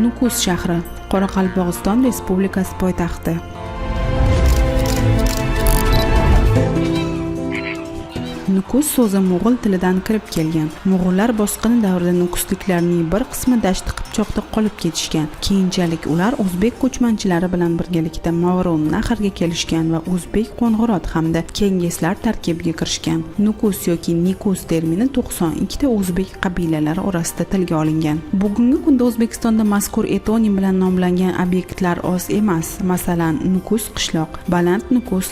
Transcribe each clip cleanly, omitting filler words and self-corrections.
Nukus shahri, Qoraqalpog'iston Respublikasi poytaxti. Nukus so'zi mo'g'ul tilidan kirib kelgan. Mo'g'ullar bosqini davrida nukusliklarning bir qismi Dashti Qipchoqda qolib ketishgan. Keyinchalik ular o'zbek ko'chmanchilari bilan birgalikda Mavroun-Nahrga kelishgan va o'zbek Qo'ng'irot hamda Kengeslar tarkibiga kirishgan. Nukus yoki Nikus termini 92 ta o'zbek qabilalari orasida tilga olingan. Bugungi kunda O'zbekistonda mazkur etonim bilan nomlangan obyektlar oz emas. Masalan, Nukus qishloq, Baland Nukus,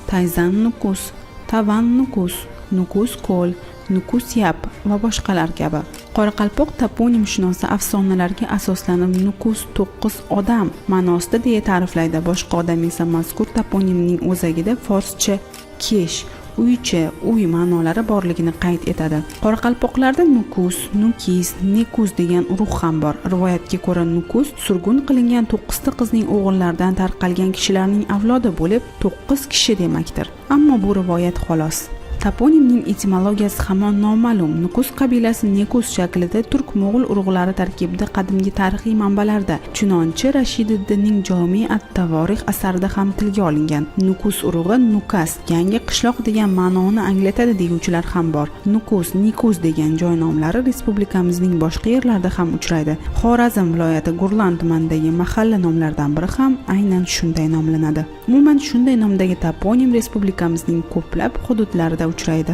Tayzan Nukus, Tavan Nukus, Nukus ko'l, Nukus yap va boshqalar kabi. Qoraqalpoq toponimshunosi afsonalarga asoslanib Nukus 9 odam ma'nosida deya ta'riflaydi. Boshqa odam esa mazkur toponimning o'zagida forscha kesh, uycha, uy ma'nolari borligini qayd etadi. Qoraqalpoqlarda Nukus, Nukis, Nekus degan urug' ham bor. Rivoyatga ko'ra, Nukus surgun qilingan 9 ta qizning o'g'illaridan tarqalgan kishilarning avlodi bo'lib, 9 kishi demakdir. Ammo bu rivoyat xolos. Toponimning etimologiyasi hamon noma'lum. Nukus qabilasi Nekus shaklida turk-mo'g'ul urug'lari tarkibida qadimgi tarixiy manbalarda, Chunonchi Rashididdinning Jomi at-Tavorix asarida ham tilga olingan. Nukus urug'i Nukas, yangi qishloq degan ma'noni anglatadi deguvchilar ham bor. Nukus, Nikus degan joy nomlari respublikamizning boshqa yerlarida ham uchraydi. Xorazm viloyati Gurlan tumanidagi mahalla nomlaridan biri ham aynan shunday nomlanadi. Umuman, shunday nomdagi toponim respublikamizning ko'plab hududlarida uchraydi.